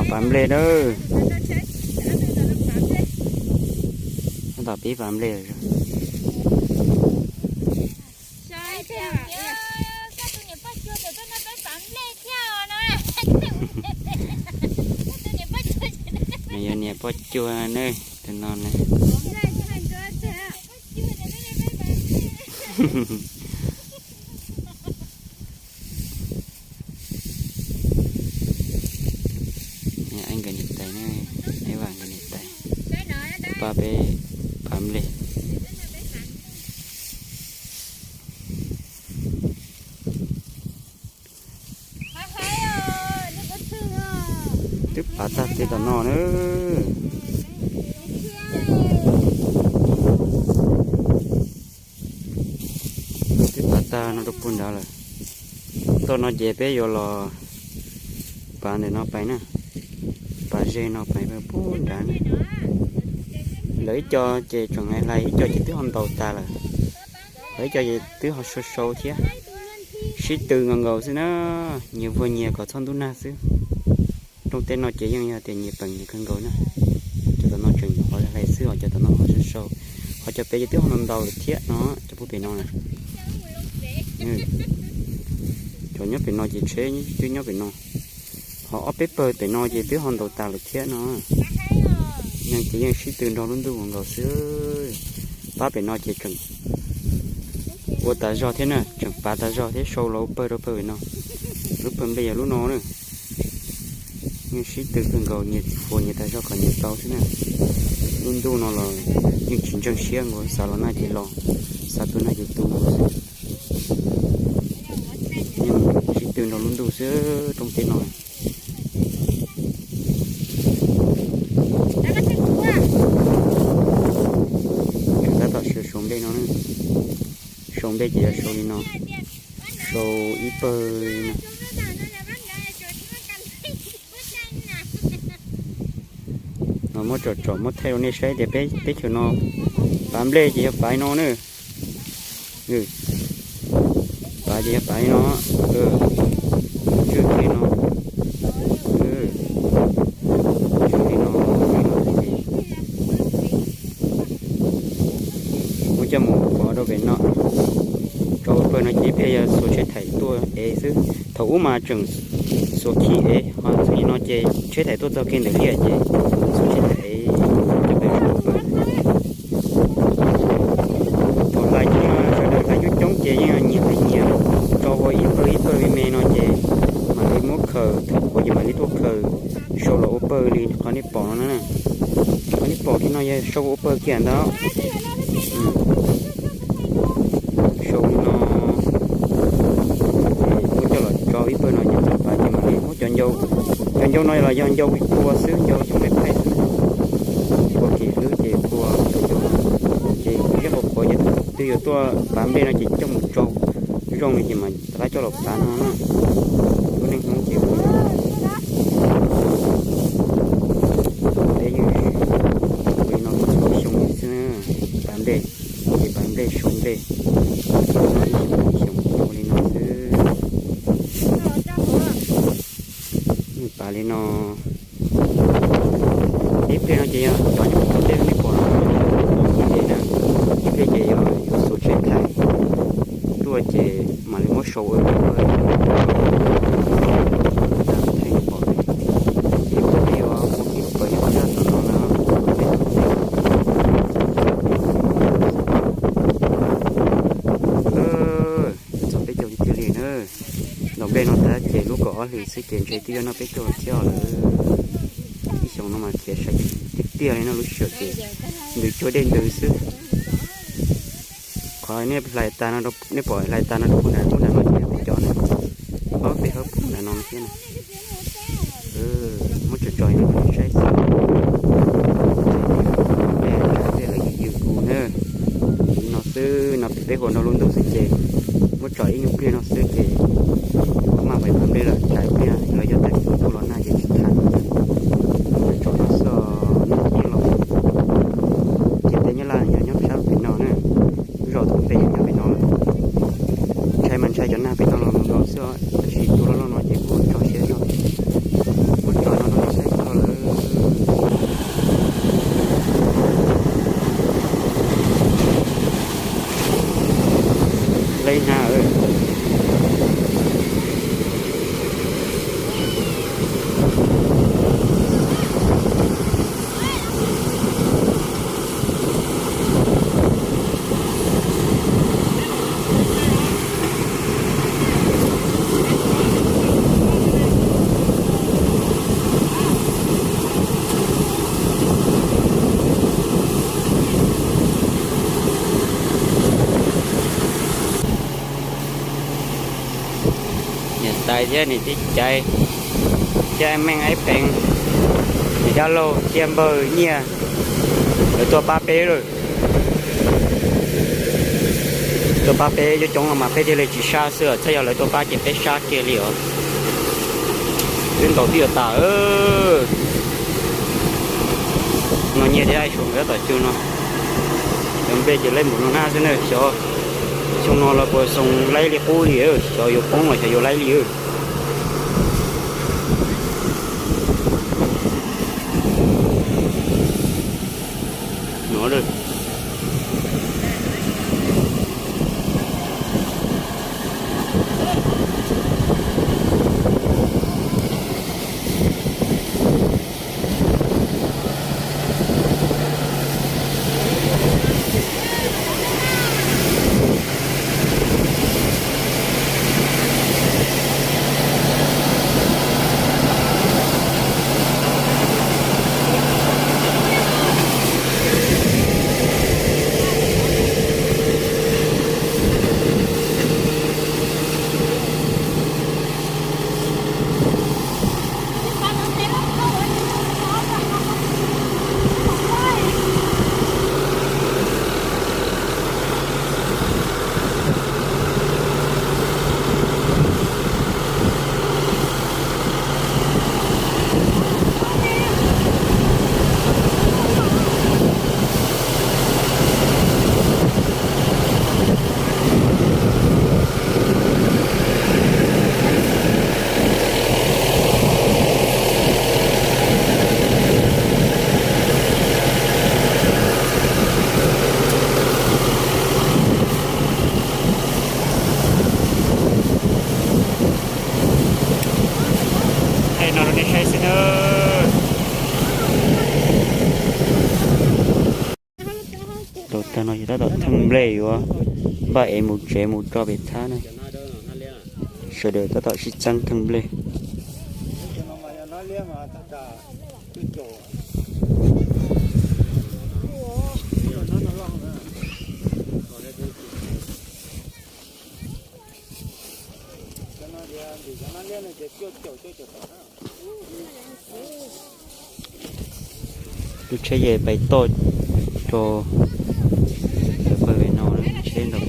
Pav nplej nawb. Tab tom pib pav nplej. Yog niam poj cuag ne, tus no ne. Nkawd niam tais ne, Eva nkawd niam tais pab peb pav nplej. Twb pav tag tej tom no na. Twb pav tag no rau puag nrad lawm. Toj no ces peb yuav los pav ntawm no pais na. Pav ze no pais puag nrad na. Lawv ib co ces tseem hlais, ib co ces twb ho ntaus tas lawm. Lawv ib co ces twb ho sau sau thiab. Sib tw nkaus nkaus xwb na, nyias vuag nyias kom txhob ntub nag xwb. Rooj teb no ces yeej yog tias nyias peem nyias kawg nkaus na. Cov tom no tseem nyuam qhuav hlais xwb os, cov tom no ho sau sau. Ho cov pem ces twb ho ntaus lawm thiab no, cov puag pem no na. Cov nyob pem no ces tsheb twb nyob pem no. Ho ob peb pawg pem no ces twb ho ntaus tas lawm thiab no. Neeg ces yeej sib tw nrog lub ntuj nkaus xwb. Pab pem no ces tseem ua tas zog thiab na, tseem pav tas zog thiab sau los ua pawg rau pawg pem no. Lub pawg nplej yog lub no na. Yeej sib tw kawg nkaus, nyias fuav nyias tas zog kom nyias tau xwb na. Lub ntuj no los yeej tsis ntseeg siab nkaus, xav los nag ces los, xav tu nag ces tu nkaus xwb. Yeej sib tw nrog lub ntuj xwb rooj teb no. Tab tom sau nplej no, sau nplej ces yog sau li no, sau ib pawg no. Muab tsom tsom muab thaij rau nej saib tias peb teb chaws no pav nplej ces yog pav li no na. Pav ces yog pav li no, tswj kiag no, tswj li no, muab coj mus pov rau pem no. Tso pawg no ces ib pliag yog xuas tsheb thaim tuaj ev xwb. Thaum ub mas tseem xuas khi ev, ho txij li no ces tsheb thaim tuaj txog kiag ntawm liaj ces xuas tsheb thaim ev cov pem pawg. Thaum hlais coob, sawv daws hlais coob coob ces yeej nyias hlais nyias, tso ua ib pawg ib pawg me me no ces mam li muab khaws, thaum qhuav ces mam li tuaj khaws sau los ua pawg li qhov nej pom no na. Qhov nej pom kiag no yog sau ua pawg kiag ntag. Sau li no, muab coj los tso ib pawg no ces txog pav ces mam li muab cov ncau, cov ncau no los yog ncau kua xwb, ncau coob peb phaij xwb. Kua kim hlwb ces kua cov ncau no ces kuv zeb qhuav qhuav ces twg yuav tuaj pav nplej no ces coj mus tsau zoo li ces mam rov qab coj los pav no na. Lub neej Hmoob ces peb yeej ua li no txhua xyoo li xwb, pav nplej, ces pav nplej sau nplej, no ib xyoos ib xyoos ua li no xwb. Yeej pav li no. Ib pliag no ces yog cov nyob puag tom ntej nej pom no ces na, ib pliag ces yog yuav xuas tsheb thaim tuaj ces mam li muab sau ua pawg, thaij nej pom. Ces peb yuav muab kiag pawg nyob tom no na. Txog peb caug tiag tiag li na. Ntaus nplej no tag ces lub kaum ob hlis xwb ces ntshe twb yuav noj peb caug thiab lawm. Ib xyoos no mas khiav sai tiag tiag li no, lub sij hawm ces ntws cuag dej ntws xwb. Qhov nej hlais tas no, nej pom hlais tas no rau puag nram lub nram no ces yog peb cov na, ob peb hawb puag nram no thiab na. Muab tsom tsom no saib xwb. Tej lawv yws yws kuv na. Li no xwb no peb hua nrog lub ntuj xwb ces muab tsom ib nyuag pliag no xwb ces yuav maj mam pav nplej lawm, tsam ib pliag lawv yog tias tu ntuj los nag ces tsis tham. Tsom no xwb, nag thiaj los. Ces tej Nyab Laj yog nyob sab pem no na, lub zos Thoob Npe yog nyob pem no lawm. Ntshai mas ntshai cov nag pem no los mus nkaus xwb os, tab sis tu loj loj no ces kuj tso siab zog. Muab tsom no rau nej saib xwb. Tais thiab niam tij Caiv, thiab Meej Aib Pheev, niam dab laug thiab npawg Nyiaj, lawv tuaj pab peb lawm. Tuaj pab peb coob coob no mas peb thiaj li tsis sab xwb, txhaj yog lawv tuaj pab ces peb sab kiag li os. Twb ntaus twb yuav tas. No Nyiaj thiab Aib Suav nkawd tab tom cug no. Cov nplej ces laib npaum no na xwb na, xyov xyoo no los puas xyoo laib li qub li, xyov yuav poob los xyov yuav laib li. No Thaij no rau nej saib xwb na. Tau tag no ces tab tom theej nplej yuav npaj es mus tsev mus tso pem thab na. Sawv daws tab tom sib txeeb theej nplej. Lub tsheb ces pais toj rau lawv pawg pem no, tsheb ntawd